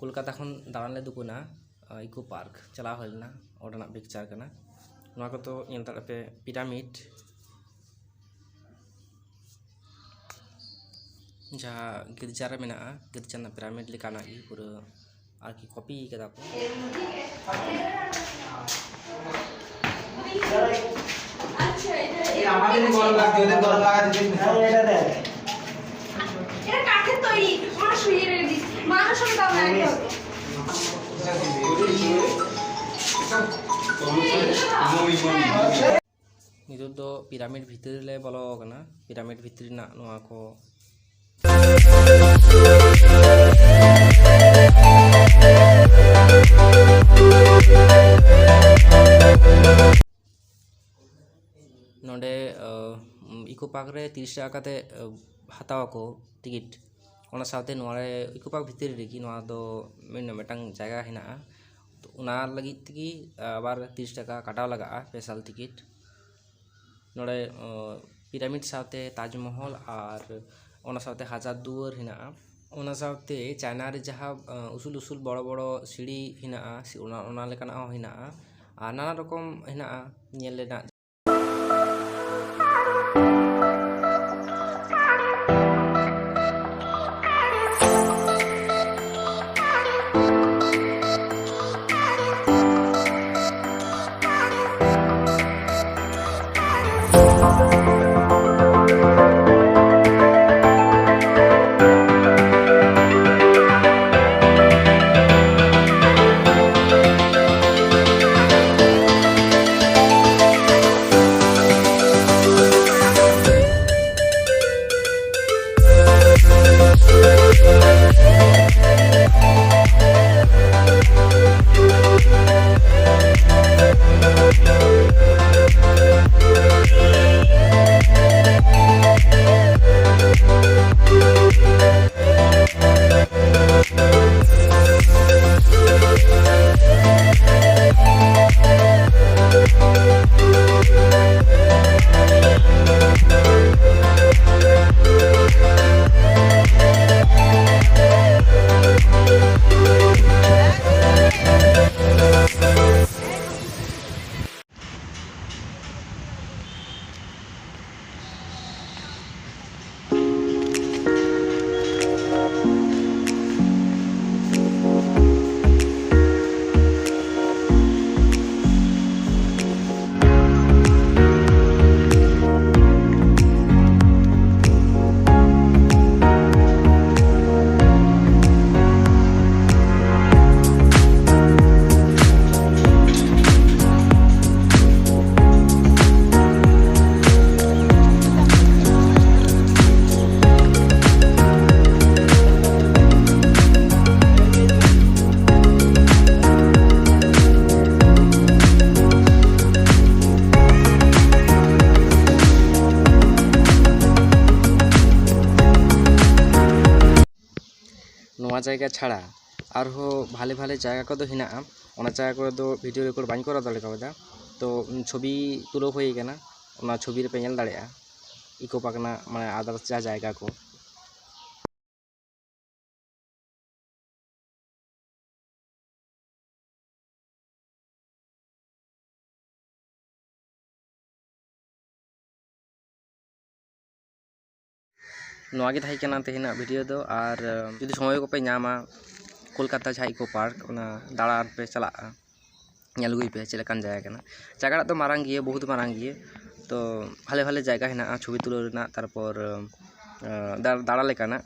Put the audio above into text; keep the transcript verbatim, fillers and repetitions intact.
ᱠᱳᱞᱠᱟᱛᱟ ᱠᱷᱚᱱ ᱫᱟᱬᱟᱱ ᱞᱮ ᱫᱩᱠᱩᱱᱟ, ᱤᱠᱳ ᱯᱟᱨᱠ ᱪᱟᱞᱟᱣ ᱦᱩᱭ ᱞᱮᱱᱟ, ᱚᱸᱰᱮᱱᱟᱜ ᱯᱤᱠᱪᱟᱨ ᱠᱟᱱᱟ᱾ ᱱᱚᱣᱟ ᱠᱚᱫᱚ ᱧᱮᱞ ᱫᱟᱲᱮᱭᱟᱜ ᱯᱮ, ᱯᱤᱨᱟᱢᱤᱰ, ᱡᱟᱦᱟᱸ ᱜᱤᱨᱡᱟ ᱨᱮ ᱢᱮᱱᱟᱜᱼᱟ, ᱜᱤᱨᱡᱟ ᱨᱮᱱᱟᱜ ᱯᱤᱨᱟᱢᱤᱰ ᱞᱮᱠᱟᱱᱟᱜ ᱜᱮ ᱯᱩᱨᱟᱹ ᱟᱨᱠᱤ ᱠᱚᱯᱤ ᱠᱟᱫᱟ ᱠᱚ᱾ এটা কাঠের তৈরি, ওরা শুয়ে রয়ে দিস, মানুষ আমি আগে হবে। ᱱᱤᱛᱚᱜ ᱫᱚ ᱯᱤᱨᱟᱢᱤᱰ ᱵᱷᱤᱛᱨᱤ ᱨᱮᱞᱮ ᱵᱚᱞᱚ ᱟᱠᱟᱱᱟ᱾ ᱯᱤᱨᱟᱢᱤᱰ ᱵᱷᱤᱛᱨᱤ ᱨᱮᱱᱟᱜ ᱱᱚᱣᱟ ᱠᱚ ᱱᱚᱰᱮ, ᱟᱸ, ᱤᱠᱳ ᱯᱟᱨᱠ ᱨᱮ ᱛᱤᱨᱤᱥ ᱴᱟᱠᱟ ᱠᱟᱛᱮ, ᱟᱸ, ᱦᱟᱛᱟᱣ ᱟᱠᱚ ᱴᱤᱠᱤᱴ᱾ ᱚᱱᱟ ᱥᱟᱶᱛᱮ ᱱᱚᱣᱟ ᱨᱮ ᱤᱠᱳ ᱯᱟᱨᱠ ᱵᱷᱤᱛᱤᱨ ᱨᱮᱜᱮ ᱱᱚᱣᱟ ᱫᱚ ᱢᱤᱫ-, ᱢᱤᱫᱴᱟᱝ ᱡᱟᱭᱜᱟ ᱦᱮᱱᱟᱜᱼᱟ᱾ ᱛᱚ, ᱚᱱᱟ ᱞᱟᱹᱜᱤᱫ ᱛᱮᱜᱮ, ᱟᱸ, ᱟᱵᱟᱨ ᱛᱤᱨᱤᱥ ᱴᱟᱠᱟ ᱠᱟᱴᱟᱣ ᱞᱟᱜᱟᱜᱼᱟ, ᱥᱯᱮᱥᱟᱞ ᱴᱤᱠᱤᱴ᱾ ᱱᱚᱰᱮ, ᱟᱸ, ᱯᱤᱨᱟᱢᱤᱰ ᱥᱟᱶᱛᱮ ᱛᱟᱡᱽᱢᱚᱦᱚᱞ ᱟᱨ ᱚᱱᱟ ᱥᱟᱶᱛᱮ ᱦᱟᱡᱟᱨ ᱫᱩᱣᱟᱹᱨ ᱦᱮᱱᱟᱜᱼᱟ᱾ ᱚᱱᱟ ᱥᱟᱶᱛᱮ ᱪᱟᱭᱱᱟ ᱨᱮ ᱡᱟᱦᱟᱸ, ᱟᱸ, ᱩᱥᱩᱞ ᱩᱥᱩᱞ ᱵᱚᱲᱚ ᱵᱚᱲᱚ ᱥᱤᱲᱤ ᱦᱮᱱᱟᱜᱼᱟ, ᱥᱮ ᱚᱱᱟ, ᱚᱱᱟ ᱞᱮᱠᱟᱱᱟᱜ ᱦᱚᱸ ᱦᱮᱱᱟᱜᱼᱟ᱾ ᱟᱨ ᱱᱟᱱᱟ ᱨᱚᱠᱚᱢ ᱦᱮᱱᱟᱜᱼᱟ ᱧᱮᱞ ᱨᱮᱱᱟᱜ᱾ ᱡᱟᱭᱜᱟ ᱪᱷᱟᱲᱟ ᱟᱨᱦᱚᱸ ᱵᱷᱟᱞᱮ ᱵᱷᱟᱞᱮ ᱡᱟᱭᱜᱟ ᱠᱚᱫᱚ ᱦᱮᱱᱟᱜᱼᱟ᱾ ᱚᱱᱟ ᱡᱟᱭᱜᱟ ᱠᱚᱨᱮ ᱫᱚ video record ᱵᱟᱹᱧ ᱠᱚᱨᱟᱣ ᱫᱟᱲᱮ ᱠᱟᱣᱫᱟ᱾ ᱛᱚ, ᱩᱢ, ᱪᱷᱚᱵᱤ ᱛᱩᱞᱟᱹᱣ ᱦᱩᱭ ᱟᱠᱟᱱᱟ, ᱚᱱᱟ ᱪᱷᱚᱵᱤ ᱨᱮᱯᱮ ᱧᱮᱞ ᱫᱟᱲᱮᱭᱟᱜᱼᱟ ᱤᱠᱳ ᱯᱟᱨᱠ ᱨᱮᱱᱟᱜ, ᱢᱟᱱᱮ, others ᱡᱟᱦᱟᱸ ᱡᱟᱭᱜᱟ ᱠᱚ᱾ ᱱᱚᱣᱟ ᱜᱮ ᱛᱟᱦᱮᱸ ᱠᱟᱱᱟ ᱛᱮᱦᱮᱧᱟᱜ video ᱫᱚ᱾ ᱟᱨ, ᱟᱢ, ᱡᱩᱫᱤ ᱥᱚᱢᱚᱭ ᱠᱚᱯᱮ ᱧᱟᱢᱟ, ᱠᱳᱞᱠᱟᱛᱟ ᱡᱟᱦᱟᱸ ᱤᱠᱳ ᱯᱟᱨᱠ, ᱚᱱᱟ ᱫᱟᱬᱟᱱ ᱯᱮ ᱪᱟᱞᱟᱜᱼᱟ, ᱧᱮᱞ ᱟᱹᱜᱩᱭ ᱯᱮ ᱪᱮᱫ ᱞᱮᱠᱟᱱ ᱡᱟᱭᱜᱟ ᱠᱟᱱᱟ᱾ ᱡᱟᱭᱜᱟᱴᱟᱜ ᱫᱚ ᱢᱟᱨᱟᱝ ᱜᱮᱭᱟ, ᱵᱚᱦᱩᱛ ᱢᱟᱨᱟᱝ ᱜᱮᱭᱟ᱾ ᱛᱚ, ᱵᱷᱟᱞᱮ ᱵᱷᱟᱞᱮ ᱡᱟᱭᱜᱟ ᱦᱮᱱᱟᱜᱼᱟ ᱪᱷᱚᱵᱤ ᱛᱩᱞᱟᱹᱣ ᱨᱮᱱᱟᱜ, ᱛᱟᱨᱯᱚᱨ, ᱟᱸ, ᱫᱟ-, ᱫᱟᱬᱟ ᱞᱮᱠᱟᱱᱟᱜ᱾